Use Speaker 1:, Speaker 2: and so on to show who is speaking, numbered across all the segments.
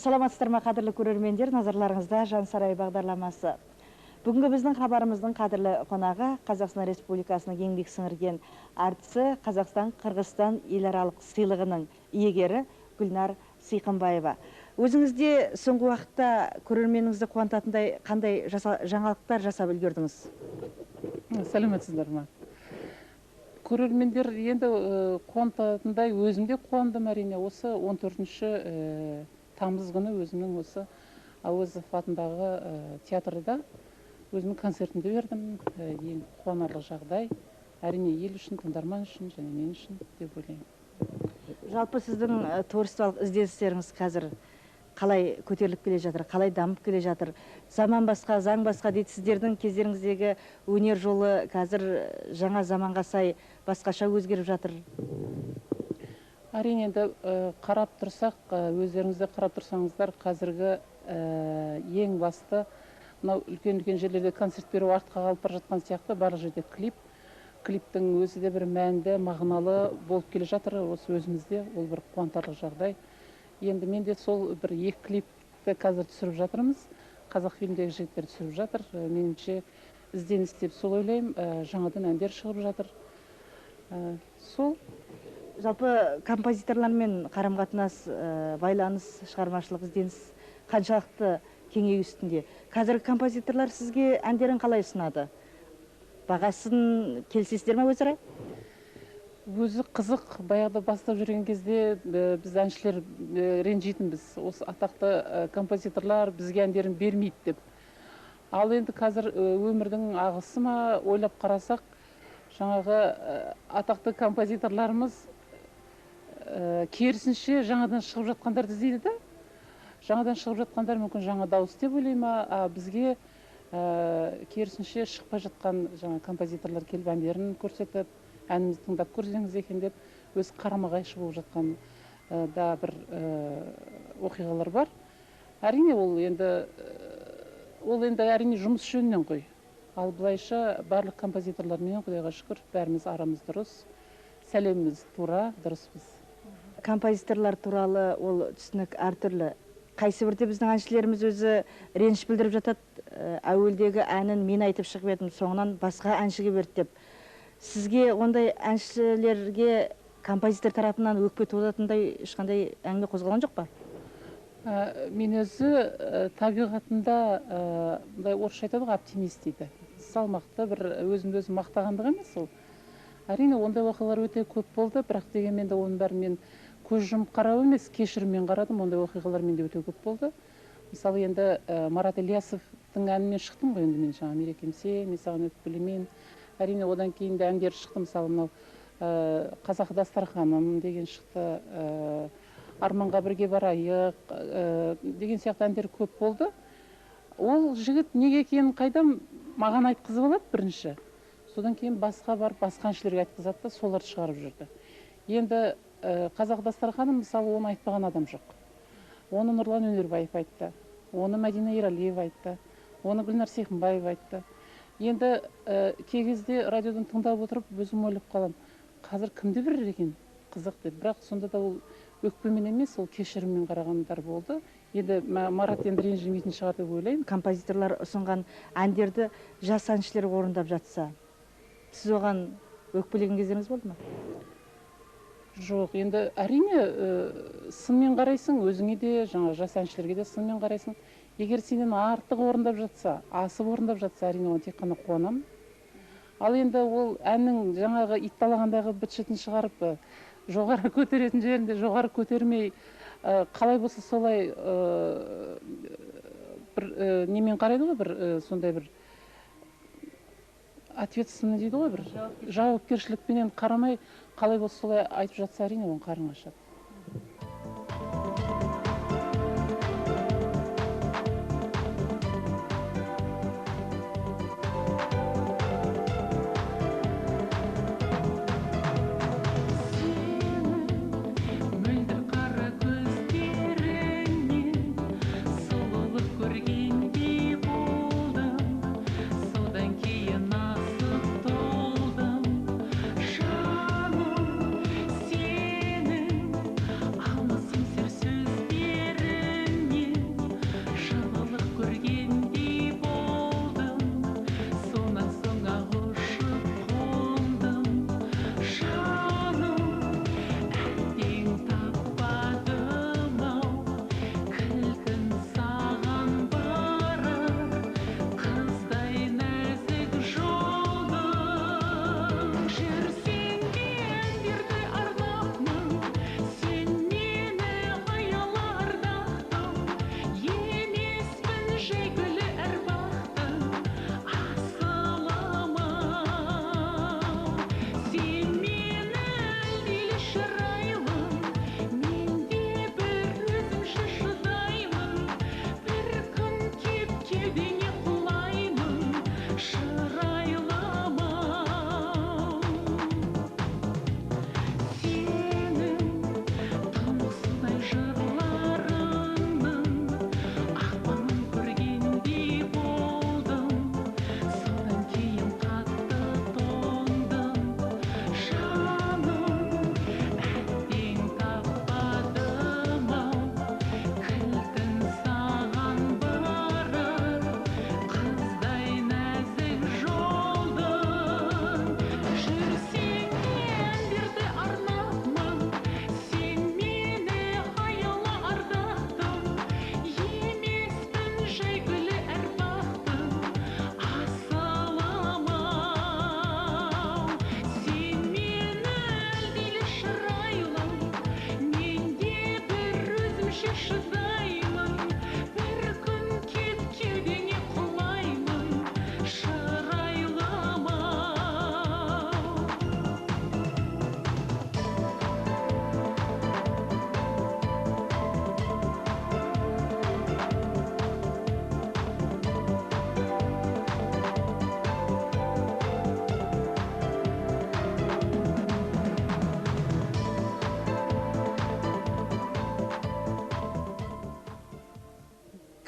Speaker 1: Саламатсыздар ма, қадірлі көрермендер, назарларыңызда Жан сарайы бағдарламасы. Бүгінгі біздің хабарымыздың қадірлі қонағы Қазақстан Республикасының еңбек сіңірген әртісі, Қазақстан Қырғызстан еларалық сыйлығының иегері Гүлнар Сыйқымбаева. Өзіңізде соңғы уақытта көрерменіңізді қуантатындай қандай жаңалықтар жасап үлгердіңіз?
Speaker 2: Сәлеметсіздер ма? Көрермендер енді қуантатындай өзім де қуандым әрине. Осы 14 тамыз күні өзімнің осы Әуезов атындағы театрда өзімнің концертімді бердім. Ең қуанарлық жағдай әрине ел үшін, тыңдарман үшін және мен үшін деп ойлаймын.
Speaker 1: Жалпы сіздің творчестволық ізденістеріңіз қазір қалай көтеріліп келе жатыр, қалай дамып келе жатыр? Заман басқа, заң басқа дейді. Сіздердің кездеріңіздегі өнер жолы қазір жаңа заманға сай басқаша өзгеріп жатыр.
Speaker 2: Әрине енді қарап тұрсақ, өздеріңіз де қарап тұрсаңыздар, қазіргі ең басты мынау үлкен-үлкен жерлерде концерт беру артқа қалып бара жатқан сияқты. Барлық жерде клип. Клиптің өзі де бір мәнді, мағыналы болып келе жатыр. Осы өзімізде ол бір қуантарлық жағдай. Енді мен де сол бір екі клипті қазір түсіріп жатырмыз. Қазақ фильмдегі жігіттер түсіріп жатыр. Меніңше ізденіс деп сол ойлаймын. Жаңадан әндер шығып жатыр. Сол.
Speaker 1: Жалпы композиторлармен қарым-қатынас, байланыс, шығармашылық ізденіс қаншалықты кеңею үстінде? Қазіргі композиторлар сізге әндерін қалай ұсынады? Бағасын келісесіздер ме өзара?
Speaker 2: Өзі қызық, баяғыда бастап жүрген кезде біз әншілер ренжитінбіз. Осы атақты композиторлар бізге әндерін бермейді деп. Ал енді қазір өмірдің ағысы ма, ойлап қарасақ, жаңағы атақты композиторларымыз керісінше жаңадан шығып жатқандарды іздейді да. Жаңадан шығып жатқандар мүмкін жаңа дауыс деп ойлай ма, а бізге керісінше шықпай жатқан жаңа композиторлар келіп әндерін көрсетіп, әнімізді тыңдап көрсеңіз екен деп өз қарама-қайшы болып жатқан да бір оқиғалар бар. Әрине ол енді әрине жұмыс жөнінен ғой. Ал былайша барлық композиторлармен Құдайға шүкір бәріміз арамыз дұрыс, сәлеміміз тура, дұрыспыз.
Speaker 1: Композиторлар туралы ол түсінік әртүрлі. Қайсы бірде біздің әншілеріміз өзі реніш білдіріп жатады, әуелдегі әнін мен айтып шығып едім, соңынан басқа әншіге берді деп. Сізге ондай әншілерге композитор тарапынан өкпе туғызатындай ешқандай әңгіме қозғалған жоқ па?
Speaker 2: Мен өзі табиғатында мындай орысша айтады ғой, оптимист дейді. Салмақты бір өзімді өзім мақтағандық емес ол. Әрине ондай оқиғалар өте көп болды, бірақ дегенмен де оның бәрін мен көз жұмып қарау емес, кешіріммен қарадым. Ондай оқиғалар менде өте көп болды. Мысалы енді Марат Ильясовтың әнімен шықтым ғой енді мен жаңа Мерекем сен, мен саған өкпелемен. Әрине одан кейін де әндер шықты, мысалы мынау Қазақы дастарханым деген шықты, Арманға бірге барайық деген сияқты әндер көп болды. Ол жігіт неге екенін қайдам маған айтқызып алады бірінші. Содан кейін басқа барып басқа әншілерге айтқызады да, соларды шығарып жүрді. Енді Қазақ дастарханы мысалы оны айтпаған адам жоқ. Оны Нұрлан Өнербаев айтты, оны Мәдина Ералиева айтты, оны Гүлнар Сыйқымбаева айтты. Енді кей кезде радиодан тыңдап отырып өзім ойлап қаламын, қазір кімді берер екен қызық деп. Бірақ сонда да ол өкпемен емес, ол кешіріммен қарағандар болды. Енді Марат енді ренжімейтін шығар деп ойлаймын.
Speaker 1: Композиторлар ұсынған әндерді жас әншілер орындап жатса, сіз оған өкпелеген кездеріңіз болды ма?
Speaker 2: Жоқ, енді әрине сынмен қарайсың, өзіңе де, жаңа жас әншілерге де сынмен қарайсың. Егер сенен артық орындап жатса, асып орындап жатса, әрине оған тек қана қуанамын. Ал енді ол әннің жаңағы ит талағандағы быт-шытын шығарып, жоғары көтеретін жерінде жоғары көтермей, қалай болса солай бір немен қарайды ғой, бір сондай бір ответственный дейді ғой, бір жауапкершілікпенен қарамай, қалай болса солай айтып жатса, әрине оның қарны ашады.
Speaker 3: Жаным, сенің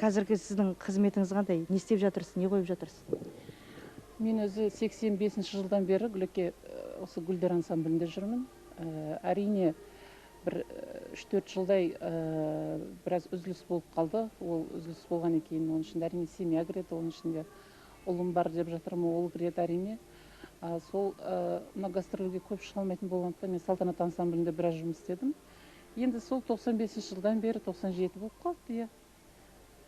Speaker 1: Қазіргі сіздің қызметіңіз қандай? Не істеп жатырсыз, не қойып жатырсыз?
Speaker 2: Мен өзі 85 жылдан бері Гүлеке осы Гүлдер ансамблінде жүрмін. Әрине бір 3-4 жылдай біраз үзіліс болып қалды. Ол үзіліс болғаннан кейін оның ішінде әрине семья кіреді, оның ішінде ұлым бар деп жатырмын, ол кіреді әрине. Сол мына гастрольге көп шыға алмайтын болғандықтан мен Салтанат ансамблінде біраз жұмыс істедім. Енді сол 95 жылдан бері 97 болып қалды, иә.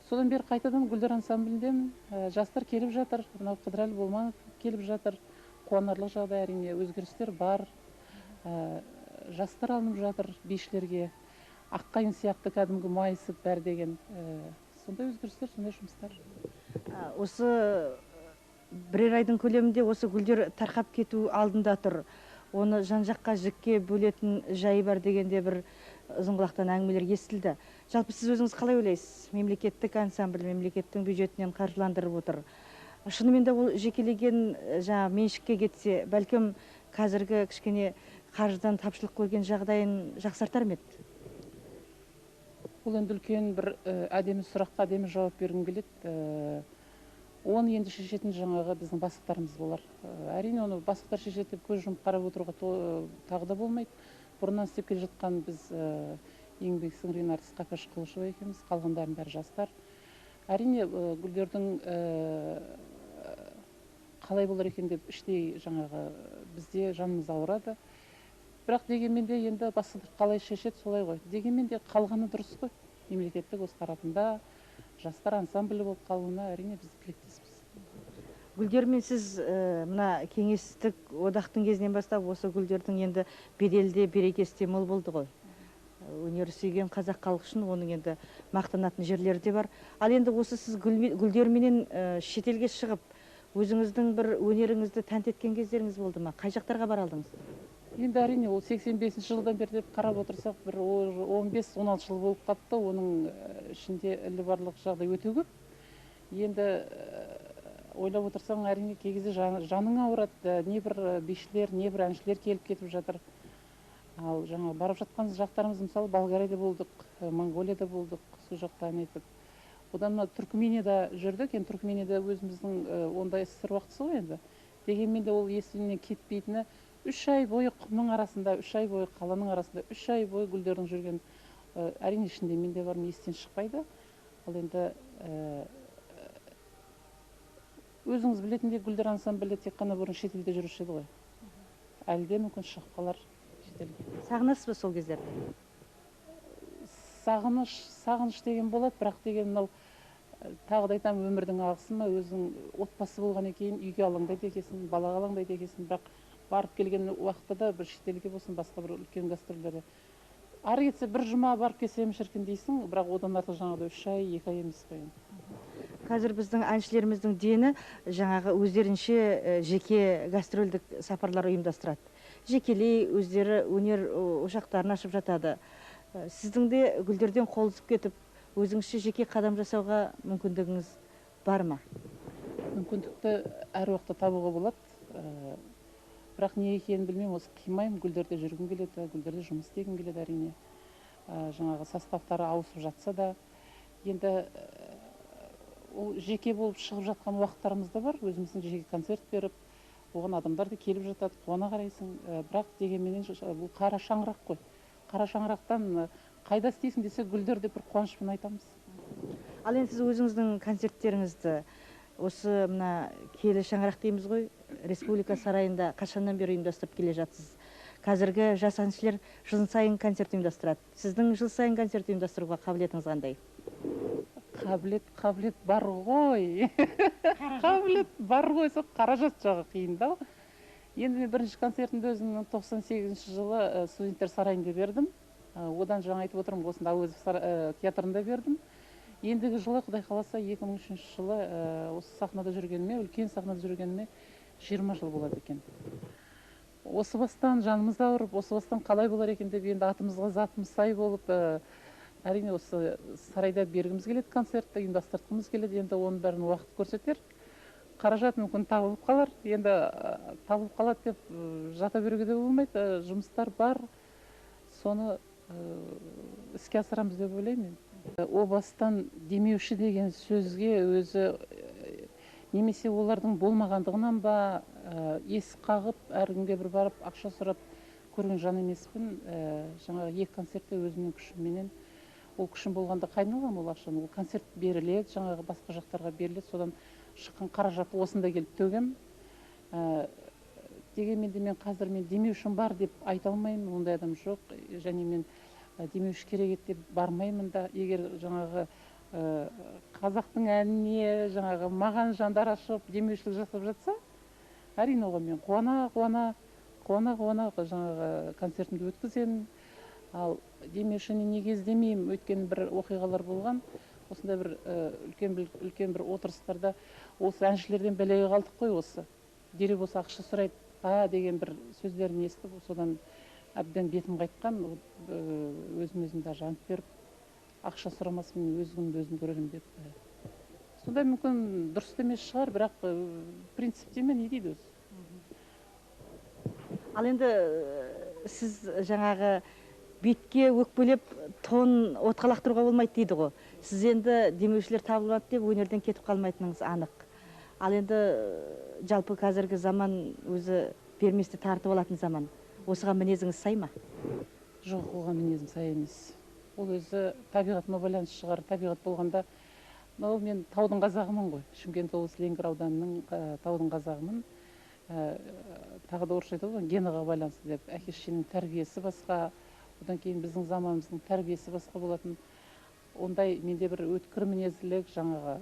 Speaker 2: Содан бері қайтадан Гүлдер ансамбліндемін. Жастар келіп жатыр, мынау Қыдырәлі Болманов келіп жатыр. Қуанарлық жағдай әрине, өзгерістер бар. Жастар алынып жатыр бишілерге. Аққайың сияқты кәдімгі майысып бәрі деген. Сондай өзгерістер, сондай жұмыстар.
Speaker 1: Осы бірер айдың көлемінде осы гүлдер тарқап кету алдында тұр. Оны жан-жаққа жікке бөлетін жайы бар дегенде бір ұзынқұлақтан әңгімелер естілді. Жалпы сіз өзіңіз қалай ойлайсыз? Мемлекеттік ансамбль мемлекеттің бюджетінен қаржыландырып отыр. Шынымен де ол жекелеген жаңа меншікке кетсе, бәлкім қазіргі кішкене қаржыдан тапшылық көрген жағдайын жақсартар ма еді?
Speaker 2: Бұл енді үлкен бір әдемі сұраққа әдемі жауап бергім келеді. Оны енді шешетін жаңағы біздің бастықтарымыз болар. Әрине оны бастықтар шешеді деп көз жұмып қарап отыруға тағы да болмайды. Бұрыннан істеп келе жатқан біз еңбек сіңірген артист Қапаш Құлышева екеуміз, қалғандарының бәрі жастар. Әрине гүлдердің қалай болар екен деп іштей жаңағы бізде жанымыз ауырады. Бірақ дегенмен де енді бастықтар қалай шешеді солай ғой. Дегенмен де қалғаны дұрыс қой. Мемлекеттік өз тарапында жастар ансамблі болып қалуына әрине біз тілектеспіз.
Speaker 1: Гүлдермен сіз мына кеңестік одақтың кезінен бастап осы гүлдердің енді беделі де берекесі де мол болды ғой. Өнер сүйген қазақ халқы үшін оның енді мақтанатын жерлері де бар. Ал енді осы сіз гүлдерменен шетелге шығып өзіңіздің бір өнеріңізді тәнті еткен кездеріңіз болды ма? Қай жақтарға бара алдыңыз?
Speaker 2: Енді әрине ол 85 жылдан бері деп қарап отырсақ бір 15-16 жыл болып қалыпты. Оның ішінде ілі барлық жағдай өте көп. Енді ойлап отырсаң әрине кей кезде жаның ауырады. Не бір бишілер, не бір әншілер келіп кетіп жатыр. Ал жаңа барып жатқан жақтарымыз мысалы Болгарияда болдық, Монғолияда болдық, сол жақта ән айтып. Одан мына Түркменияда жүрдік. Енді Түркменияда өзіміздің ондай СССР уақытысы ғой енді. Дегенмен де ол есімнен кетпейтіні 3 ай бойы құмның арасында, 3 ай бойы қаланың арасында, 3 ай бойы гүлдердің жүрген, әрине ішінде мен де бармын, естен шықпайды. Ал енді өзіңіз білетіндей гүлдер ансамблі тек қана бұрын шетелде жүруші еді ғой. Әлі де мүмкін шығып қалар шетелге.
Speaker 1: Сағынасыз ба сол кездерді?
Speaker 2: Сағыныш деген болады, бірақ деген мынау тағы да айтамын, өмірдің ағысы ма, өзің отбасы болғаннан кейін үйге алаңдайды екенсің, балаға алаңдайды екенсің, бірақ барып келген уақытта да бір шетелге болсын, басқа бір үлкен гастрольдерде. Ары кетсе бір жұма барып келсем шіркін дейсің, бірақ одан артық жаңағыдай 3 ай, 2 ай емес қой енді.
Speaker 1: Қазір біздің әншілеріміздің дені жаңағы өздерінше жеке гастрольдік сапарлар ұйымдастырады. Жекелей өздері өнер ошақтарын ашып жатады. Сіздің де гүлдерден қол үзіп кетіп, өзіңізше жеке қадам жасауға мүмкіндігіңіз бар ма?
Speaker 2: Мүмкіндікті әр уақытта табуға болады. Бірақ не екенін білмеймін, осы қимаймын, гүлдерде жүргім келеді, гүлдерде жұмыс істегім келеді әрине. Жаңағы составтары ауысып жатса да, енді ол жеке болып шығып жатқан уақыттарымыз да бар, өзіміздің жеке концерт беріп, оған адамдар да келіп жатады, қуана қарайсың. Бірақ дегенменен бұл қара шаңырақ қой. Қара шаңырақтан қайда істейсің десе, гүлдер деп бір қуанышпен айтамыз.
Speaker 1: Ал енді сіз өзіңіздің концерттеріңізді осы мына киелі шаңырақ дейміз ғой, Республика сарайында қашаннан бері ұйымдастырып келе жатсыз? Қазіргі жас әншілер жыл сайын концерт ұйымдастырады. Сіздің жыл сайын концерт ұйымдастыруға қабілетіңіз қандай?
Speaker 2: Қабілет бар ғой. Қабілет бар ғой, сол қаражат жағы қиындау. Енді мен бірінші концертімді өзімнің 98 жылы студенттер сарайында бердім. Одан жаңа айтып отырмын, осында Әуезов театрында бердім. Ендігі жылы, Құдай қаласа, 2003 жылы осы сахнада жүргеніме, үлкен сахнада жүргеніме 20 жыл болады екен. Осы бастан жанымыз ауырып, осы бастан қалай болар екен деп енді атымызға затымыз сай болып, әрине осы сарайда бергіміз келеді концертті, ұйымдастырғымыз келеді, енді оның бәрін уақыт көрсетер. Қаражат мүмкін табылып қалар, енді табылып қалады деп жата беруге де болмайды, жұмыстар бар, соны іске асырамыз деп ойлаймын мен. О бастан демеуші деген сөзге өзі немесе олардың болмағандығынан ба, есік қағып, әркімге бір барып ақша сұрап көрген жан емеспін. Жаңағы 2 концертте өзімнің күшімменен, ол күшім болғанда қайдан аламын ол ақшаны? Ол концерт беріледі, жаңағы басқа жақтарға беріледі, содан шыққан қаражатты осында келіп төгем. Дегенмен де мен қазір демеушім бар деп айта алмаймын, ондай адам жоқ. Және мен демеуші керек еді деп бармаймын да. Егер жаңағы қазақтың әніне жаңағы маған жандар ашып демеушілік жасап жатса, әрине оған мен қуана қуана жаңағы концертімді өткіземін. Ал демеушіні неге іздемеймін? Өйткені бір оқиғалар болған, осындай бір үлкен бір отырыстарда осы әншілерден бәлеге қалдық қой, осы дереу болса ақша сұрайды деген бір сөздерін естіп, содан әбден бетім қайтқан, өзім өзім даже ант беріп, ақша сұрамас, мен өз күнімді өзім көрермін деп. Сондай мүмкін дұрыс та емес шығар, бірақ принципте ме не дейді өзі.
Speaker 1: Ал енді сіз жаңағы бетке өкпелеп тон отқа лақтыруға болмайды дейді ғой. Сіз енді демеушілер табылмады деп өнерден кетіп қалмайтыныңыз анық. Ал енді жалпы қазіргі заман өзі берместі тартып алатын заман. Осыған мінезіңіз сай ма?
Speaker 2: Жоқ, оған мінезім сай емес. Ол өзі табиғатыма байланысты шығар. Табиғат болғанда, мынау мен таудың қазағымын ғой. Шымкент облысы Ленгір ауданының таудың қазағымын. Тағы да орысша айтады ғой, генаға байланысты деп. Әке шешенің тәрбиесі басқа, одан кейін біздің заманымыздың тәрбиесі басқа болатын. Ондай менде бір өткір мінезділік, жаңағы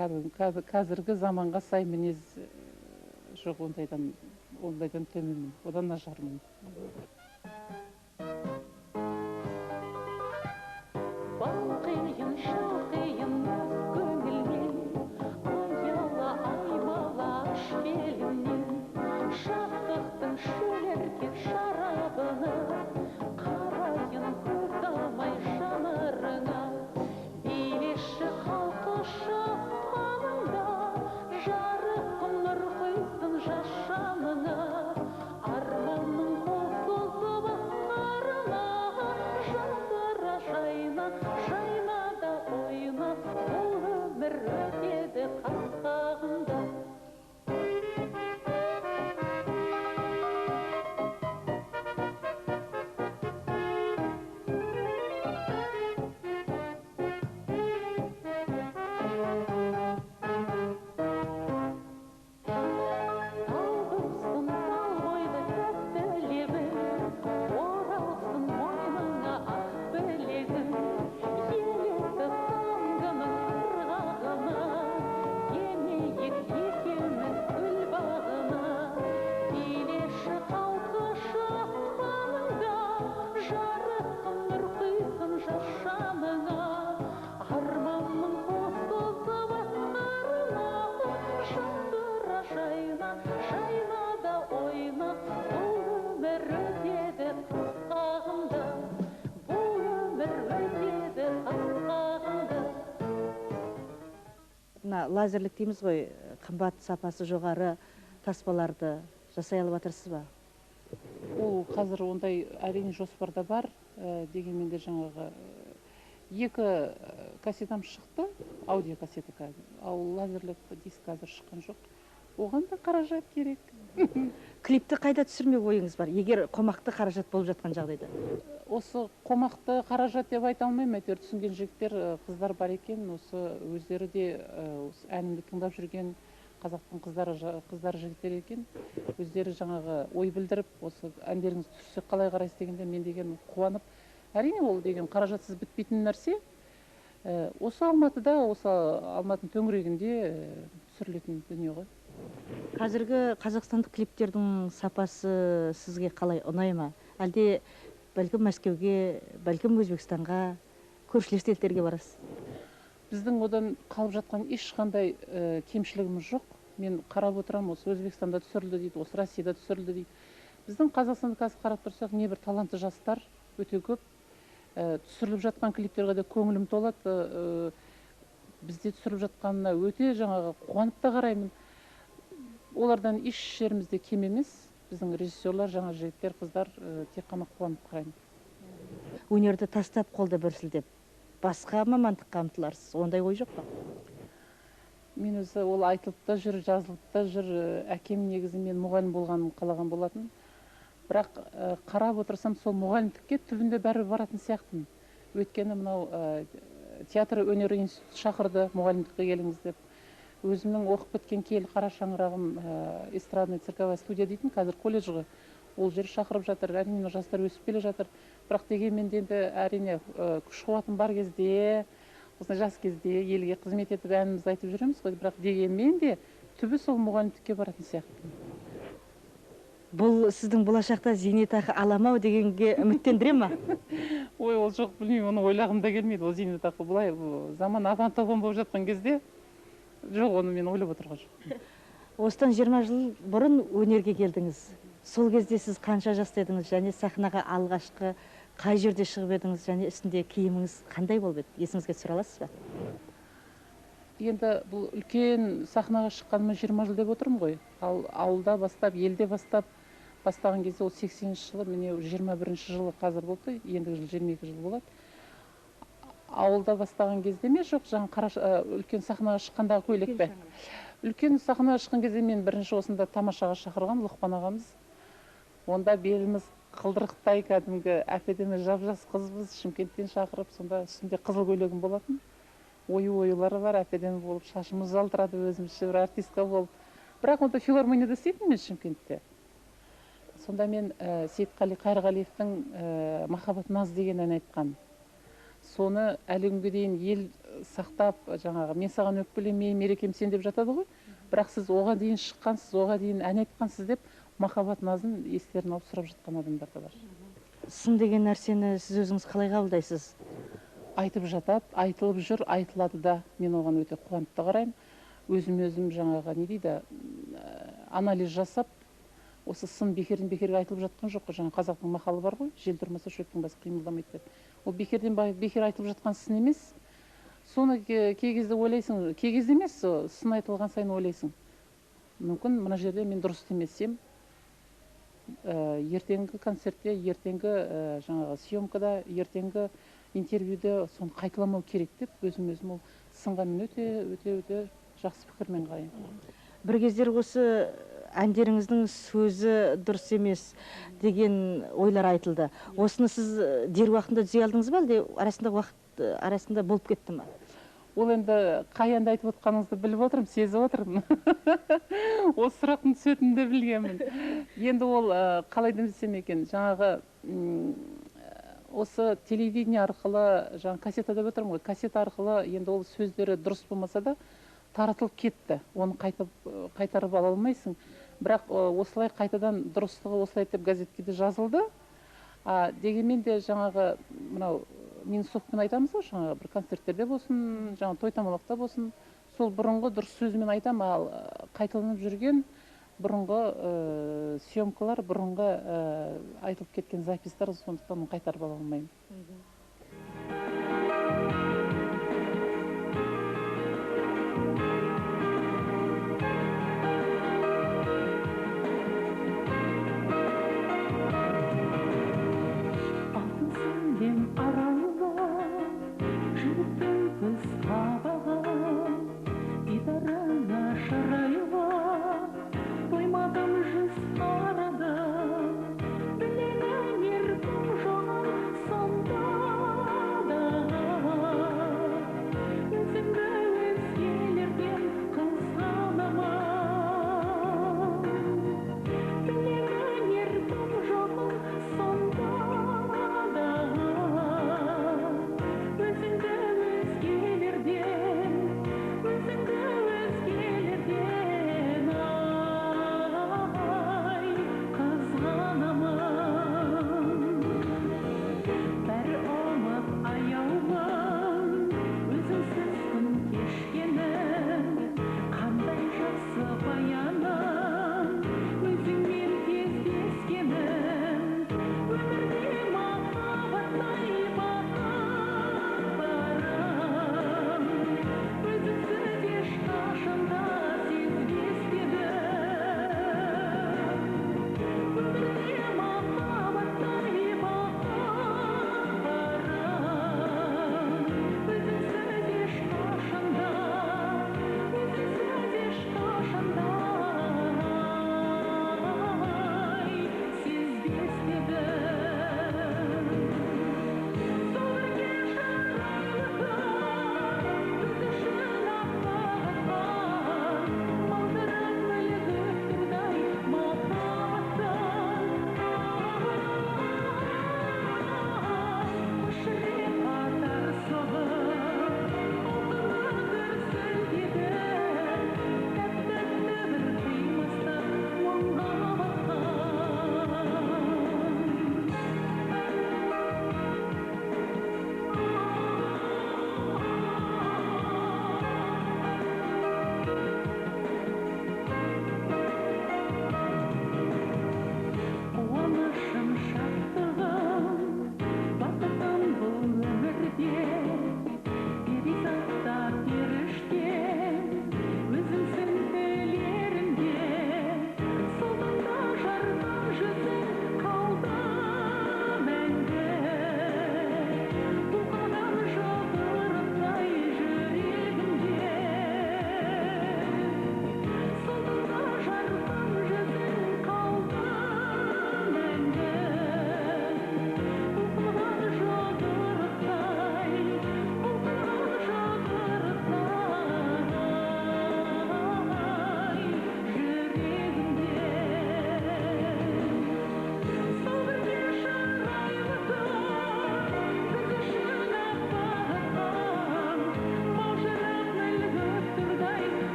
Speaker 2: қазіргі заманға сай мінез жоқ, ондайдан төменмін, одан нашармын.
Speaker 3: Балқиын, шалқиын өз көңілмен, аяла аймала аш белімнен, жастықтың шөліркеп шарабына, қарайын көз алмай жанарыңа, билеші қалқышы аспаныңда, жарық нұр құйсын жас жаныңа, арманның қол созып асқарына, жадыра жайна, жайна да ойна, бұл өмір өтеді қас қағымда. Талғырсын тал бойды тәтті лебі, оралсын мойныңа ақ білегің, елітіп таңғының ырғағына, енейік екеуміз гүл бағына, билеші қалқышы аспаныңда, жарық нұр құйсын жас жаныңа, арманның қол созып асқарына, жадыра жайна, жайна да ойна, бұл өмір өтеді қас қағымда, бұл өмір өтеді қас қағымда.
Speaker 1: Мына лазерлік дейміз ғой, қымбат сапасы жоғары таспаларды жасай алып жатырсыз ба?
Speaker 2: Ол қазір ондай әрине жоспарда бар, дегенмен де жаңағы 2 кассетам шықты, аудио кассета қазір, ал лазерлік диск қазір шыққан жоқ. Оған да қаражат керек.
Speaker 1: Клипті қайда түсірмек ойыңыз бар, егер қомақты қаражат болып жатқан жағдайда?
Speaker 2: Осы қомақты қаражат деп айта алмаймын, әйтеуір түсінген жігіттер, қыздар бар екен, осы өздері де осы әнімді тыңдап жүрген қазақтың қыздары жігіттер екен, өздері жаңағы ой білдіріп, осы әндеріңіз түссе қалай қарайсыз дегенде мен деген қуанып, әрине ол деген қаражатсыз бітпейтін нәрсе. Осы Алматыда, осы Алматының төңірегінде түсірілетін дүние ғой.
Speaker 1: Қазіргі қазақстандық клиптердің сапасы сізге қалай ұнай ма? Әлде бәлкім Мәскеуге, бәлкім Өзбекстанға, көршілес елдерге барасыз?
Speaker 2: Біздің одан қалып жатқан ешқандай кемшілігіміз жоқ. Мен қарап отырамын, осы Өзбекстанда түсірілді дейді, осы Россияда түсірілді дейді. Біздің Қазақстанда қазір қарап тұрсақ, небір талантты жастар өте көп. Түсіріліп жатқан клиптерге де көңілім толады. Бізде түсіріліп жатқанына өте жаңағы қуанып та қараймын. Олардан еш жерімізде кем емес. Біздің режиссерлар, жаңа жігіттер, қыздар, тек қана қуанып қараймын.
Speaker 1: Өнерді тастап, қолда бір сілтеп, басқа мамандыққа ұмтыларсыз? Ондай ой жоқ па?
Speaker 2: Мен өзі ол айтылып та жүр, жазылып та жүр. Әкем негізі мен мұғалім болғанын қалаған болатын. Бірақ қарап отырсам, сол мұғалімдікке түбінде бәрібір баратын сияқтымын. Өйткені мынау театр өнері институты шақырды, мұғалімдікке келіңіз деп. Өзімнің оқып кеткен киелі қара шаңырағым, эстрадный цирковая студия дейтін, қазір колледж ғой. Ол жер шақырып жатыр. Әрине, жастар өсіп келе жатыр. Бірақ дегенмен де енді әрине күш қуатым бар кезде, осындай жас кезде елге қызмет етіп әнімізді айтып жүреміз ғой. Бірақ дегенмен де түбі сол мұғалімдікке баратын сияқтымын.
Speaker 1: Бұл сіздің болашақта зейнетақы аламау дегенге үміттендіре ма?
Speaker 2: Ой, ол жоқ, білмеймін, оны ойлағым да келмейді. Ол зейнетақы былай заман апан-топан болып жатқан кезде, жоқ, оны мен ойлап отырған жоқпын.
Speaker 1: Осыдан 20 жыл бұрын өнерге келдіңіз. Сол кезде сіз қанша жаста едіңіз және сахнаға алғашқы қай жерде шығып едіңіз және үстінде киіміңіз қандай болып еді? Есіңізге түсіре аласыз ба?
Speaker 2: Енді бұл үлкен сахнаға шыққаныма 20 жыл деп отырмын ғой. Ал ауылда бастап, елде бастап, бастаған кезде ол 80-ші жылы, міне 21-ші жылы қазір болды, ендігі жыл 22 жыл болады. Ауылда бастаған кезде ме, жоқ, жаңа үлкен сахнаға шыққандағы көйлек пе? Үлкен сахнаға шыққан кезде мен бірінші осында тамашаға шақырған Лұқпан ағамыз. Онда беліміз қылдырықтай кәдімгі әп-әдемі жап-жас қызбыз, Шымкенттен шақырып, сонда үстінде қызыл көйлегім болатын. Ою-оюлары бар, әп-әдемі болып, шашымыз жалтырады өзімізше бір артистка болып. Бірақ онда филармонияда істейтінмін мен Шымкентте. Сонда мен Сейітқали Қайырғалиевтің Махаббат наз деген ән айтқан. Соны әлі күнге дейін ел сақтап, жаңағы мен саған өкпелемеймін, мерекем сен деп жатады ғой. Бірақ сіз оған дейін шыққансыз, оған дейін ән айтқансыз деп махаббат назын естерін алып сұрап жатқан адамдар да бар.
Speaker 1: Сын деген нәрсені сіз өзіңіз қалай қабылдайсыз?
Speaker 2: Айтып жатады, айтылып жүр, айтылады да. Мен оған өте қуанып та қараймын. Өзім-өзім жаңағы не дейді, анализ жасап, осы сын бекерден бекерге айтылып жатқан жоқ қой. Жаңа қазақтың мақалы бар ғой, жел тұрмаса шөптің басы қимылдамайды деп. Ол бекерден бекер айтылып жатқан сын емес. Соны кей кезде ойлайсың, кей кезде емес, сын айтылған сайын ойлайсың. Мүмкін мына жерде мен дұрыс істемесем, ертеңгі концертте, ертеңгі жаңағы съемкада, ертеңгі интервьюде соны қайталамау керек деп өзім-өзім ол сынға мен өте, өте, өте жақсы пікірмен қараймын.
Speaker 1: Бір кездері осы әндеріңіздің сөзі дұрыс емес деген ойлар айтылды. Осыны сіз дер уақытында түзей алдыңыз ба, әлде арасында уақыт арасында болып кетті ме?
Speaker 2: Ол енді қай әнді айтып отқаныңызды біліп отырмын, сезіп отырмын. Осы сұрақтың түсетінін де білгенмін. Енді ол қалай десем екен, жаңағы осы телевидение арқылы, жаңа кассета деп отырмын ғой, кассета арқылы енді ол сөздері дұрыс болмаса да таратылып кетті. Оны қайтарып ала алмайсың. Бірақ осылай қайтадан дұрыстығы осылай деп газетке де жазылды. Дегенмен де жаңағы мынау минусовпен айтамыз ғой, жаңағы бір концерттерде болсын, жаңа той томалақта болсын, сол бұрынғы дұрыс сөзімен айтам, ал қайталанып жүрген бұрынғы съемкалар, бұрынғы айтылып кеткен запистар, сондықтан оны қайтарып ала алмаймын.
Speaker 3: Білемін еркім жоғын сонда.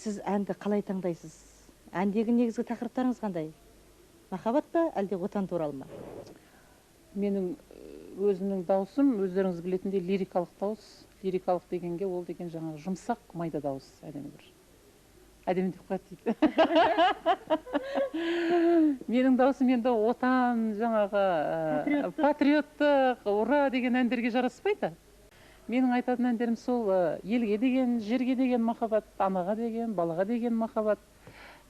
Speaker 1: Сіз әнді қалай таңдайсыз? Әндегі негізгі тақырыптарыңыз қандай? Махаббат па, әлде отан туралы ма?
Speaker 2: Менің өзімнің дауысым, өздеріңіз білетіндей, лирикалық дауыс. Лирикалық дегенге ол деген жаңағы жұмсақ, майда дауыс, әдемі бір. Әдемі деп қояды дейді. Менің дауысым енді отан, жаңағы патриоттық, ура деген әндерге жараспайды. Менің айтатын әндерім сол елге деген, жерге деген махаббат, анаға деген, балаға деген махаббат,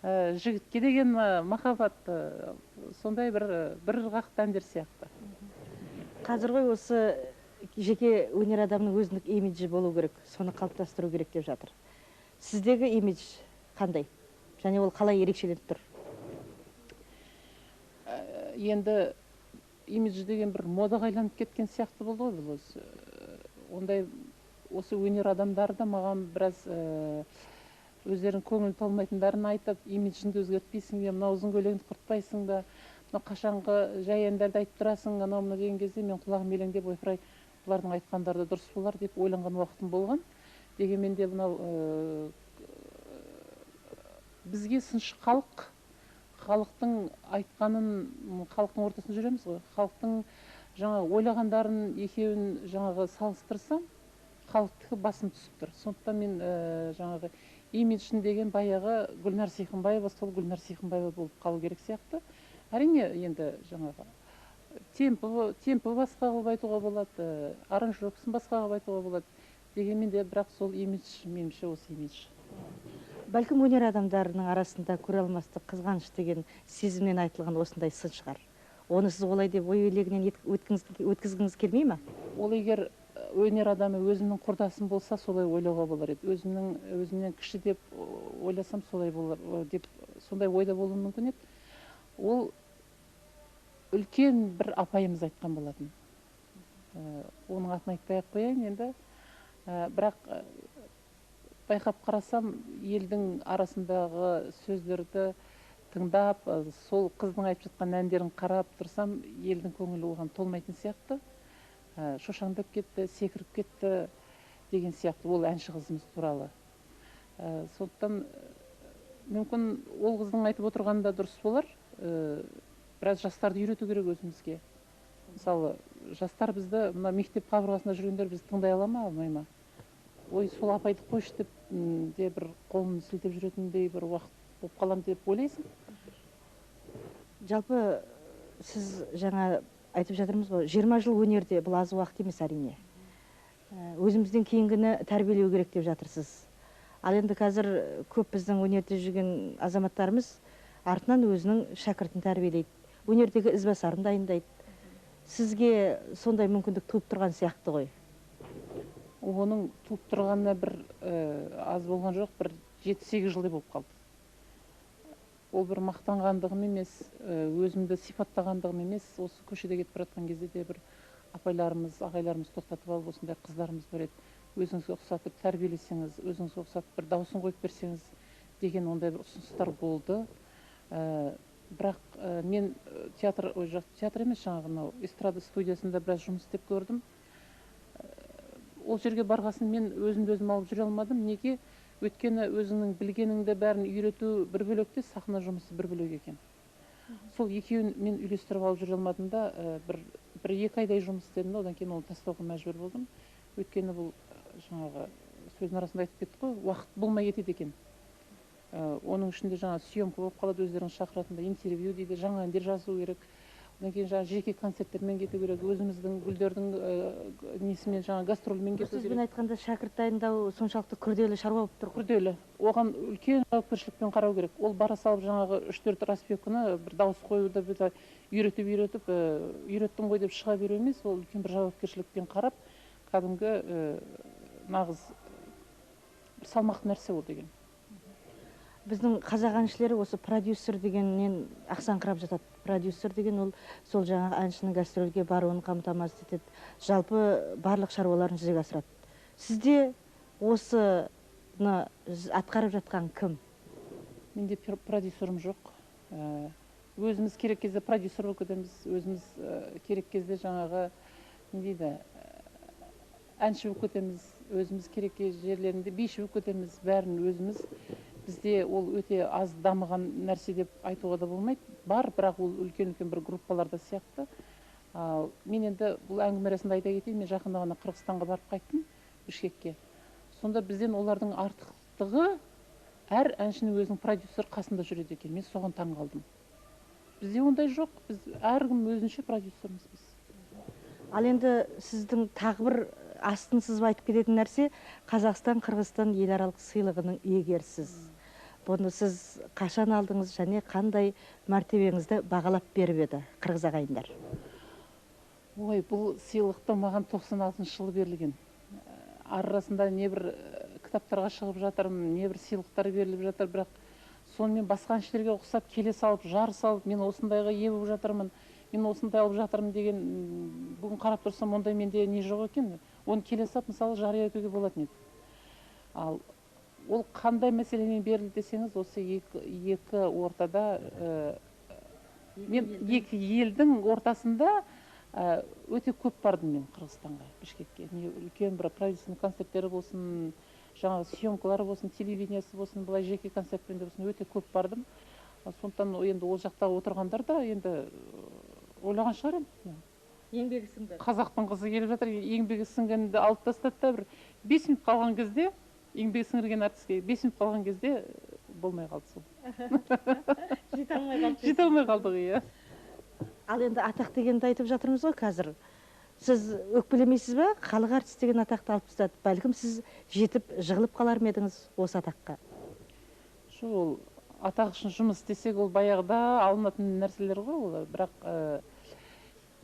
Speaker 2: жігітке деген махаббат, сондай бір ырғақты әндер сияқты.
Speaker 1: Қазір ғой осы жеке өнер адамының өзіндік имиджі болу керек, соны қалыптастыру керек деп жатыр. Сіздегі имидж қандай? Және ол қалай ерекшеленіп тұр?
Speaker 2: Енді имидж деген бір модаға айланып кеткен сияқты болды ғой бұл өзі. Ондай осы өнер адамдары да маған біраз өздерінің көңілін толмайтындарын айтып, имиджіңді өзгертпейсің бе, мынау ұзын көйлегіңді құртпайсың ба, мынау қашанғы жай әндерді айтып тұрасың, анау мынау деген кезде мен құлағым елеңдеп, ойпырай, бұлардың айтқандары да дұрыс болар деп ойланған уақытым болған. Дегенмен де мынау бізге сыншы халық, халықтың айтқанын, халықтың ортасында жүреміз ғой, халықтың жаңа ойлағандарын екеуін жаңағы салыстырсам, халықтікі басым түсіп тұр. Сондықтан мен жаңағы имиджін деген баяғы Гүлнар Сейхунбаева, сол Гүлнар Сейхунбаева болып қалу керек сияқты. Әрине, енді жаңағы темпі басқа қылып айтуға болады, аранжировкасын басқа қылып айтуға болады. Дегенмен де бірақ сол имидж, меніңше осы имидж.
Speaker 1: Бәлкім өнер адамдарының арасында көре алмастық, қызғаныш деген сезімнен айтылған осындай сын шығар. Оны сіз олай деп ой елегінен өткізгіңіз келмей ме?
Speaker 2: Ол егер өнер адамы өзімнің құрдасым болса, солай ойлауға болар еді. Өзімнен кіші деп ойласам, солай болар деп, сондай ойда болуым мүмкін еді. Ол үлкен бір апайымыз айтқан болатын. Оның атын айтпай-ақ қояйын енді. Бірақ байқап қарасам, елдің арасындағы сөздерді тыңдап, сол қыздың айтып жатқан әндерін қарап тұрсам, елдің көңілі оған толмайтын сияқты. Шошаңдап кетті, секіріп кетті деген сияқты ол әнші қызымыз туралы. Сондықтан мүмкін ол қыздың айтып отырғаны да дұрыс болар. Біраз жастарды үйрету керек өзімізге. Мысалы, жастар бізді, мына мектеп қабырғасында жүргендер бізді тыңдай ала ма, алмай ма? Ой, сол апайды қойшы деп де бір қолын сілтеп жүретіндей бір уақыт болып қалам деп ойлайсың.
Speaker 1: Жалпы сіз жаңа айтып жатырмыз ғой, 20 жыл өнерде бұл аз уақыт емес әрине. Өзімізден кейінгіні тәрбиелеу керек деп жатырсыз. Ал енді қазір көп біздің өнерде жүрген азаматтарымыз артынан өзінің шәкіртін тәрбиелейді, өнердегі ізбасарын дайындайды. Сізге сондай мүмкіндік туып тұрған сияқты ғой.
Speaker 2: Оның туып тұрғанына бір аз болған жоқ, бір 7-8 жылдай болып қалды. Ол бір мақтанғандығым емес, өзімді сипаттағандығым емес. Осы көшеде кетіп бара жатқан кезде де бір апайларымыз, ағайларымыз тоқтатып алып, осындай қыздарымыз бар еді, өзіңізге ұқсатып тәрбиелесеңіз, өзіңізге ұқсатып бір дауысын қойып берсеңіз деген ондай бір ұсыныстар болды. Бірақ мен театр, театр емес, жаңағы мынау эстрада студиясында біраз жұмыс істеп көрдім. Ол жерге барғасын мен өзімді өзім алып жүре алмадым. Неге? Өйткені өзіңнің білгеніңді бәрін үйрету бір бөлек те, сахна жұмысы бір бөлек екен. Сол екеуін мен үйлестіріп алып жүре алмадым да, бір екі айдай жұмыс істедім да, одан кейін оны тастауға мәжбүр болдым. Өйткені бұл жаңағы сөздің арасында айтып кеттік қой, уақыт болмай кетеді екен. Оның ішінде жаңа съемка болып қалады, өздерің шақыратында интервью дейді, жаңа әндер жазу керек. Одан кейін жаңа жеке концерттермен кету керек, өзіміздің гүлдердің несімен, жаңа гастрольмен кету керек.
Speaker 1: Сөзбен айтқанда шәкірт дайындау соншалықты күрделі шаруа болып тұр.
Speaker 2: Күрделі. Оған үлкен жауапкершілікпен қарау керек. Ол бара салып жаңағы 3-4 распевканы бір дауыс қоюды бір үйретіп, үйреттім ғой деп шыға беру емес, ол үлкен бір жауапкершілікпен қарап, кәдімгі нағыз бір салмақты нәрсе ол деген.
Speaker 1: Біздің қазақ әншілері осы продюсер дегеннен ақсаңқырап жатады. Продюсер деген ол сол жаңағы әншінің гастрольге баруын қамтамасыз етеді, жалпы барлық шаруаларын жүзеге асырады. Сізде осыны атқарып жатқан кім?
Speaker 2: Менде продюсерім жоқ. Өзіміз керек кезде продюсер болып кетеміз, өзіміз керек кезде жаңағы не дейді, әнші болып кетеміз, өзіміз керек жерлерінде биші болып кетеміз, бәрін өзіміз. Бізде ол өте аз дамыған нәрсе деп айтуға да болмайды. Бар, бірақ ол үлкен-үлкен бір группаларда сияқты. Ал мен енді бұл әңгіме арасында айта кетейін, мен жақында ғана Қырғызстанға барып қайттым, Бішкекке. Сонда бізден олардың артықтығы, әр әншінің өзінің продюсері қасында жүреді екен. Мен соған таң қалдым. Бізде ондай жоқ, біз әркім өзінше продюсерміз біз.
Speaker 1: Ал енді сіздің тағы бір астын сызып айтып кететін нәрсе, Қазақстан, Қырғызстан еларалық сыйлығының иегерісіз. Бұны сіз қашан алдыңыз және қандай мәртебеңізді бағалап беріп еді қырғыз ағайындар?
Speaker 2: Ой, бұл сыйлықты маған 96 жылы берілген. Арасында небір кітаптарға шығып жатырмын, небір сыйлықтар беріліп жатыр, бірақ сонымен басқа әншілерге ұқсап келе салып, жар салып, мен осындайға ие болып жатырмын, мен осындай алып жатырмын деген, бүгін қарап тұрсам, ондай менде не жоқ екен. Оны келе салып, мысалы, жария етуге болатын еді. Ал ол қандай мәселемен берілді десеңіз, осы екі ортада, мен екі елдің ортасында өте көп бардым мен Қырғызстанға, Бішкекке. Не үлкен бір правительственный концерттері болсын, жаңағы съемкалары болсын, телевидениесі болсын, былай жеке концертпен де болсын, өте көп бардым. Сондықтан енді ол жақта отырғандар да енді ойлаған шығар енді.
Speaker 1: Еңбегі сіңді.
Speaker 2: Қазақтың қызы келіп жатыр, еңбегі сіңгенді алып тастады да, бір 5 минут қалған кезде, еңбегі сіңірген әртіске 5 минут қалған кезде болмай қалды сол.
Speaker 1: Жете алмай қалды.
Speaker 2: Жете алмай қалдық, иә.
Speaker 1: Ал енді атақ дегенді айтып жатырмыз ғой қазір. Сіз өкпелемейсіз бе? Халық әртісі деген атақты алып тастады. Бәлкім сіз жетіп жығылып қалар ма едіңіз осы атаққа?
Speaker 2: Жоқ, ол атақ үшін жұмыс істесек, ол баяғыда алынатын нәрселер ғой ол. Бірақ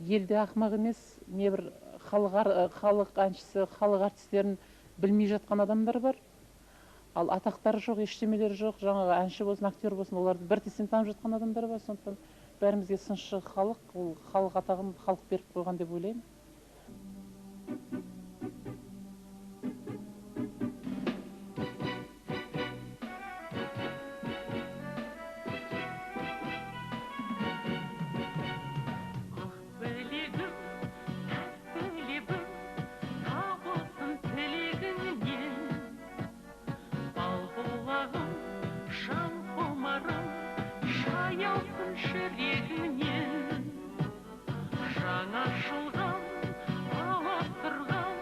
Speaker 2: елде ақымақ емес, небір халық әншісі, халық әртістерін білмей жатқан адамдар бар. Ал атақтары жоқ, ештемелері жоқ, жаңағы әнші болсын, актер болсын, оларды бір тістен танып жатқан адамдар бар. Сондықтан бәрімізге сыншы халық, ол халық атағын халық беріп қойған деп ойлаймын.
Speaker 3: Жаңа жылған, аластырған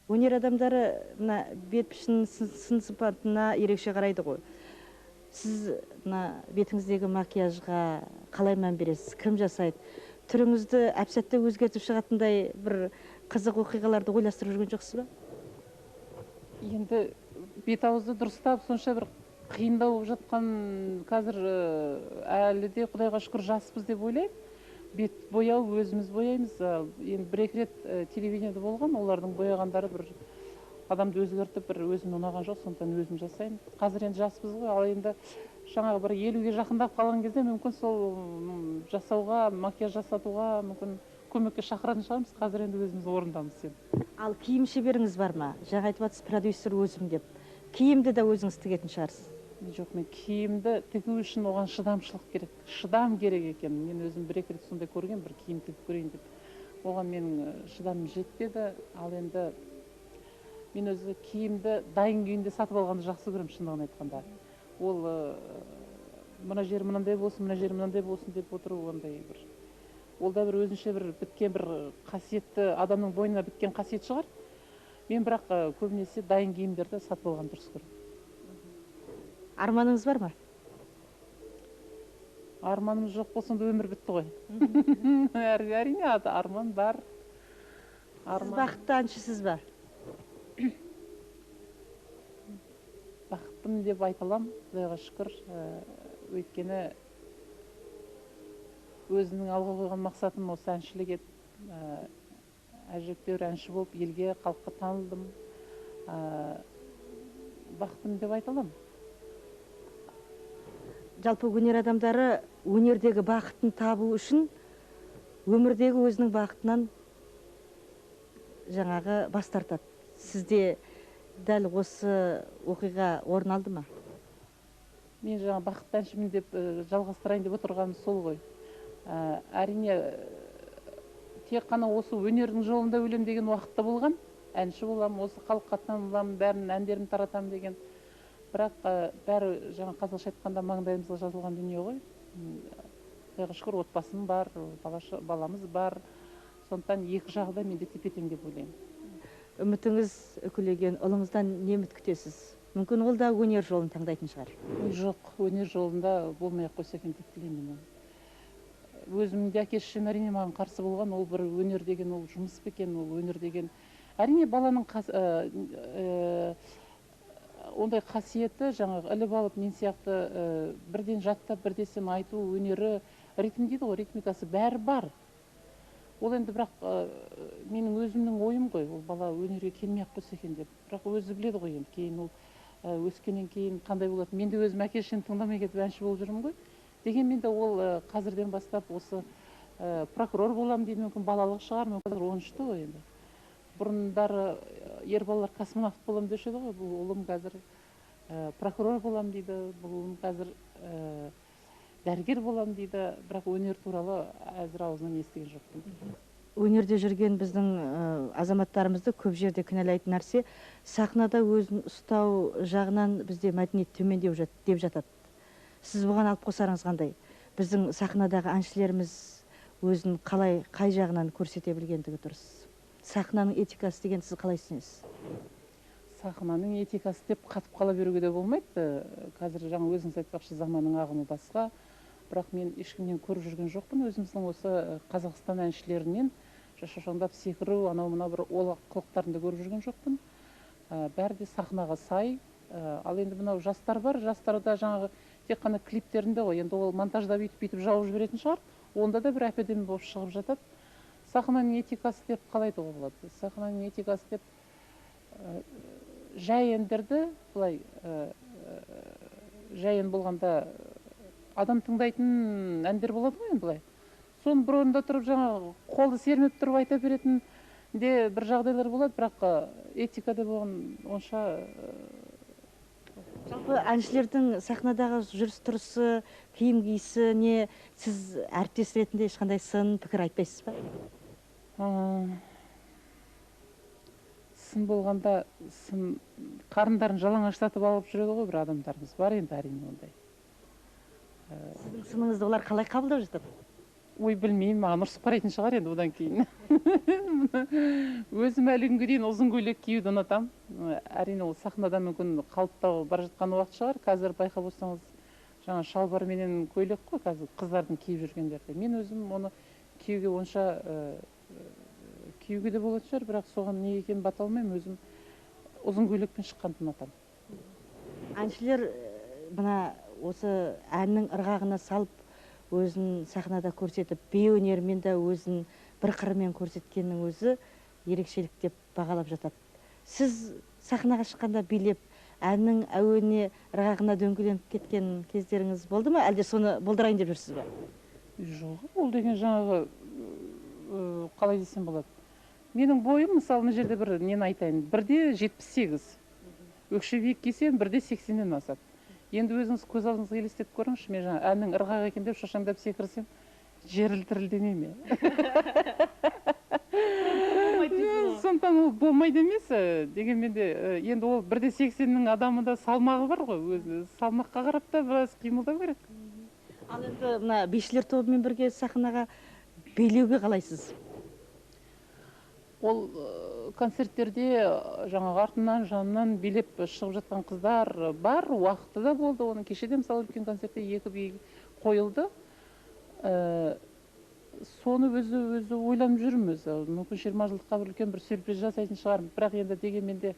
Speaker 1: Өнер адамдары мына бет пішін, сын сипатына ерекше қарайды ғой. Сіз мына бетіңіздегі макияжға қалай мән бересіз? Кім жасайды? Түріңізді әп-сәтте өзгертіп шығатындай бір қызық оқиғаларды ойластырып жүрген жоқсыз ба?
Speaker 2: Енді бет ауызды дұрыстап сонша бір қиындау болып жатқан қазір, әлі де Құдайға шүкір жаспыз деп ойлаймын. Бет бояу өзіміз бояймыз. Енді бір-екі рет телевидениеде болған, олардың бояғандары бір адамды өзгертіп, бір өзіме ұнаған жоқ, сондықтан өзім жасаймын. Қазір енді жаспыз ғой, ал енді жаңағы бір 50-ге жақындап қалған кезде мүмкін сол жасауға, макияж жасатуға мүмкін көмекке шақыратын шығармыз. Қазір енді өзіміз орындамыз енді.
Speaker 1: Ал киім шеберіңіз бар ма? Жаңа айтып жатсыз, продюсер өзім деп. Киімді де өзіңіз тігетін шығарсыз?
Speaker 2: Жоқ, мен киімді тігу үшін оған шыдамшылық керек. Шыдам керек екен. Мен өзім бір-екі рет сондай көрген, бір киім тігіп көрейін деп. Оған менің шыдамым жетпеді. Ал енді мен өзі киімді дайын күйінде сатып алғанды жақсы көремін, шындығын айтқанда. Ол мына жері мынандай болсын, мына жері мынандай болсын деп отыру ондай бір. Ол да бір өзінше бір біткен бір қасиетті, адамның бойына біткен қасиет шығар. Мен бірақ көбінесе дайын киімдерді сатып алғанды дұрыс көремін.
Speaker 1: Арманыңыз бар ма?
Speaker 2: Арманымыз жоқ болса, онда өмір бітті ғой. Әрине, арман бар.
Speaker 1: Сіз бақытты әншісіз ба?
Speaker 2: Бақыттымын деп айта аламын, Құдайға шүкір. Өйткені өзімнің алға қойған мақсатым осы әншілік еді. Әжептәуір әнші болып елге, халыққа танылдым. Бақыттымын деп айта аламын.
Speaker 1: Жалпы өнер адамдары өнердегі бақытын табу үшін өмірдегі өзінің бақытынан жаңағы бас тартады. Сізде дәл осы оқиға орын алды ма?
Speaker 2: Мен жаңа бақытты әншімін деп жалғастырайын деп отырғаным сол ғой. Әрине, тек қана осы өнердің жолында өлем деген уақытта болған. Әнші боламын, осы халыққа таныламын, бәрін әндерімді таратамын деген. Бірақ бәрі жаңа қазақша айтқанда маңдайымызға жазылған дүние ғой. Құдайға шүкір, отбасым бар, баламыз бар. Сондықтан екі жағы да менде тепе-тең деп ойлаймын.
Speaker 1: Үмітіңіз үкілеген ұлыңыздан не үміт күтесіз? Мүмкін ол да өнер жолын таңдайтын шығар.
Speaker 2: Жоқ, өнер жолында болмай ақ қойса екен деп тілеймін мен. Өзімнің де әке шешем әрине маған қарсы болған, ол бір өнер деген ол жұмыс па екен, ол өнер деген. Әрине баланың ондай қасиеті жаңағы іліп алып мен сияқты бірден жаттап, бірдесін айту өнері, ритм дейді ғой, ритмикасы бәрі бар. Ол енді бірақ менің өзімнің ойым ғой, ол бала өнерге келмей ақ қойса екен деп. Бірақ өзі біледі ғой енді, кейін ол өскеннен кейін қандай болады. Мен де өзім әке шешемді тыңдамай кетіп әнші болып жүрмін ғой. Дегенмен де ол қазірден бастап осы прокурор боламын дейді, мүмкін балалық шығар, мүмкін қазір 13-те ғой енді. Бұрындары ер балалар космонавт боламын деуші еді ғой, бұл ұлым қазір прокурор боламын дейді, бұл ұлым қазір дәрігер боламын дейді, бірақ өнер туралы әзір аузынан естіген жоқпын.
Speaker 1: Өнерде жүрген біздің азаматтарымызды көп жерде кінәлайтын нәрсе, сахнада өзін ұстау жағынан бізде мәдениет төмендеу деп жатады. Сіз бұған алып қосарыңыз қандай? Біздің сахнадағы әншілеріміз өзін қалай, қай жағынан көрсете білгендігі дұрыс? Сахнаның этикасы деген сіз қалай түсінесіз?
Speaker 2: Сахнаның этикасы деп қатып қала беруге де болмайды. Қазір жаңа өзіңіз айтпақшы, заманның ағымы басқа. Бірақ мен ешкімнен көріп жүрген жоқпын. Өзіміздің осы Қазақстан әншілерінен шашаңдап секіру, анау мынау бір олақ қылықтарын да көріп жүрген жоқпын. Бәрі де сахнаға сай. Ал енді мынау жастар бар, жастарда жаңағы тек қана клиптерінде ғой, енді ол монтаждап үйтіп бүйтіп жауып жіберетін шығар. Онда да бір әп-әдемі болып шығып жатады. Сахнаның этикасы деп қалай айтуға болады? Сахнаның этикасы деп жай әндерді былай, жай ән болғанда адам тыңдайтын әндер болады ғой енді былай. Соны бір орында тұрып жаңағы қолды сермеп тұрып айта беретін де бір жағдайлар болады, бірақ этика деп оған онша.
Speaker 1: Жалпы әншілердің сахнадағы жүріс-тұрысы, киім киісіне сіз әріптес ретінде ешқандай сын пікір айтпайсыз ба?
Speaker 2: Сын болғанда сын қарындарын жалаңаштатып алып жүреді ғой бір адамдарымыз бар енді әрине ондай.
Speaker 1: Сіздің сыныңызды олар қалай қабылдап жатады?
Speaker 2: Ой, білмеймін, маған ұрсып қарайтын шығар енді одан кейін. Өзім әлі күнге дейін ұзын көйлек киюді ұнатамын. Әрине, ол сахнада мүмкін қалыптау бара жатқан уақыт шығар. Қазір байқап отырсаңыз, жаңа шалбар менен көйлек қой қазір қыздардың киіп жүргендері. Мен өзім оны киюге онша киюге де болатын шығар, бірақ соған не екенін бата алмаймын. Өзім ұзын көйлекпен шыққанды ұнатамын.
Speaker 1: Әншілер мына осы әннің ырғағына салып өзін сахнада көрсетіп, би өнерімен де өзін бір қырымен көрсеткеннің өзі ерекшелік деп бағалап жатады. Сіз сахнаға шыққанда билеп, әннің әуеніне, ырғағына дөңгеленіп кеткен кездеріңіз болды ма? Әлде соны болдырайын деп жүрсіз бе?
Speaker 2: Жоқ, ол деген жаңағы, қалай десем болады. Менің бойым, мысалы, мына жерде бір нені айтайын, 1,78. Өкше биік кисем, 1,80-нен асады. Енді өзіңіз көз алдыңызға елестетіп көріңізші, мен жаңа әннің ырғағы екен деп шошаңдап секірсем, жер дірілдемей ме? Сондықтан ол болмайды емес, дегенмен де, енді ол 1,80-нің адамында салмағы бар ғой, өзі салмаққа қарап та біраз қимылдау керек.
Speaker 1: Ал енді мына бишілер тобымен бірге сахнаға билеуге қалайсыз?
Speaker 2: Ол концерттерде жаңағы артынан, жанынан билеп шығып жатқан қыздар бар, уақыты да болды. Оның кешеде, мысалы, үлкен концертте 2 би қойылды. Соны өзі ойланып жүрмін өзі. Мүмкін 20 жылдыққа бір үлкен бір сюрприз жасайтын шығармын. Бірақ енді дегенмен де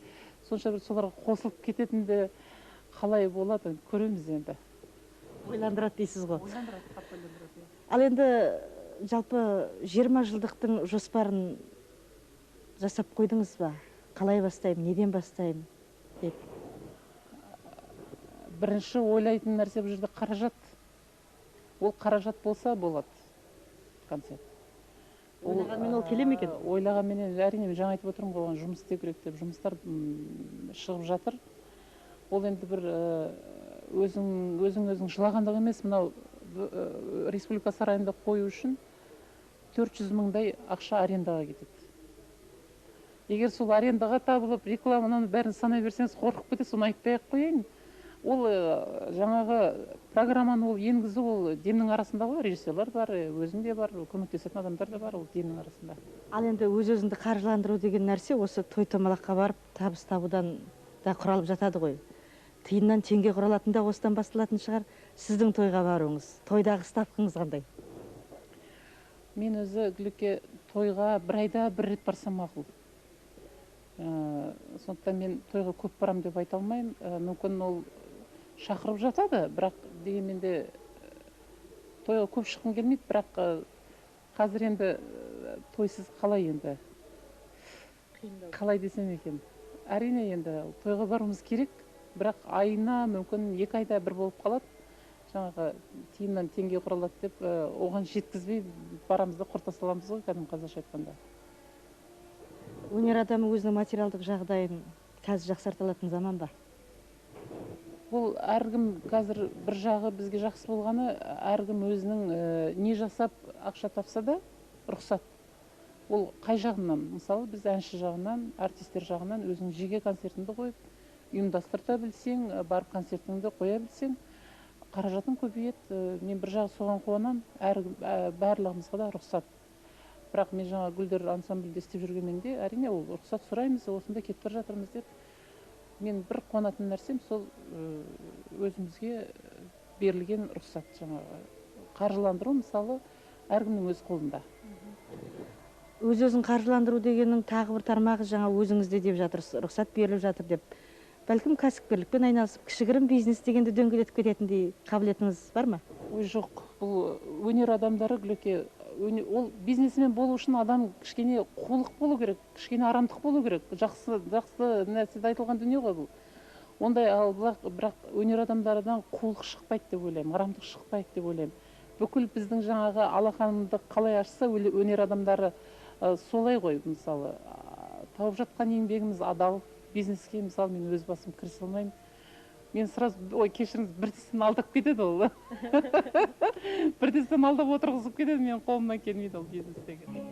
Speaker 2: сонша бір соларға қосылып кететін де қалай болады, көреміз енді.
Speaker 1: Ойландырады дейсіз ғой.
Speaker 2: Ойландырады, қатты ойландырады, иә.
Speaker 1: Ал енді жалпы 20 жылдықтың жоспарын жасап қойдыңыз ба? Қалай бастаймын, неден бастаймын деп?
Speaker 2: Бірінші ойлайтын нәрсе бұл жерде қаражат. Ол қаражат болса болады концерт.
Speaker 1: Ойлағанмен ол келе ме екен?
Speaker 2: Ойлағанменен, әрине, мен жаңа айтып отырмын ғой, оған жұмыс істеу керек деп, жұмыстар шығып жатыр. Ол енді бір өзің жылағандық емес, мынау Республика сарайында қою үшін 400 мыңдай ақша арендаға кетеді. Егер сол арендаға табылып, рекламаның бәрін санай берсеңіз, қорқып кетесіз, соны айтпай ақ қояйын. Ол жаңағы программаны ол енгізу, ол демнің арасында ғой, режиссерлар бар, өзім де бар, көмектесетін адамдар да бар, ол демнің арасында.
Speaker 1: Ал енді өз-өзіңді қаржыландыру деген нәрсе осы той томалаққа барып табыс табудан да құралып жатады ғой. Тиыннан теңге құралатын да осыдан басталатын шығар. Сіздің тойға баруыңыз, тойдағы ставкаңыз қандай?
Speaker 2: Мен өзі Гүлекке тойға бір айда бір рет барсам мақұл. Сондықтан мен тойға көп барам деп айта алмаймын. Мүмкін ол шақырып жатады, бірақ дегенмен де тойға көп шыққым келмейді, бірақ қазір енді тойсыз қалай енді? Қалай десем екен? Әрине енді тойға баруымыз керек, бірақ айына мүмкін 2 айда бір болып қалады. Жаңағы тиыннан теңге құралады деп оған жеткізбей барамыз да құрта саламыз ғой, кәдімгі қазақша айтқанда.
Speaker 1: Өнер адамы өзінің материалдық жағдайын қазір жақсарта алатын заман ба?
Speaker 2: Ол әркім қазір бір жағы бізге жақсы болғаны, әркім өзінің не жасап ақша тапса да рұқсат. Ол қай жағынан? Мысалы, біз әнші жағынан, артистер жағынан өзің жеке концертіңді қойып, ұйымдастырта білсең, барып концертіңді қоя білсең, қаражатың көбейеді. Мен бір жағы соған қуанамын, барлығымызға да рұқсат. Бірақ мен жаңа Гүлдер ансамблінде істеп жүргенмен де, әрине ол рұқсат сұраймыз, осында кетіп бара жатырмыз деп. Мен бір қуанатын нәрсем сол өзімізге берілген рұқсат, жаңағы қаржыландыру, мысалы, әркімнің өз қолында.
Speaker 1: Өз-өзін қаржыландыру дегеннің тағы бір тармағы жаңа өзіңізде деп жатырсыз, рұқсат беріліп жатыр деп. Бәлкім кәсіпкерлікпен айналысып, кішігірім бизнес дегенді дөңгелетіп кететіндей қабілетіңіз бар ма?
Speaker 2: Ой, жоқ, бұл өнер адамдары, Гүлеке, ол бизнесмен болу үшін адам кішкене қулық болу керек, кішкене арамдық болу керек. Жақсы, жақсы нәрседе айтылған дүние ғой бұл. Ондай ал бірақ өнер адамдарынан қулық шықпайды деп ойлаймын, арамдық шықпайды деп ойлаймын. Бүкіл біздің жаңағы алақанымды қалай ашса, өнер адамдары солай ғой, мысалы. Тауып жатқан еңбегіміз адал. Бизнеске, мысалы, мен өз басым кірісе алмаймын. Мен сразу, ой, кешіріңіз, бір тістен алдап кетеді ол. Бір тістен алдап отырғызып кетеді, менің қолымнан келмейді ол бизнес деген.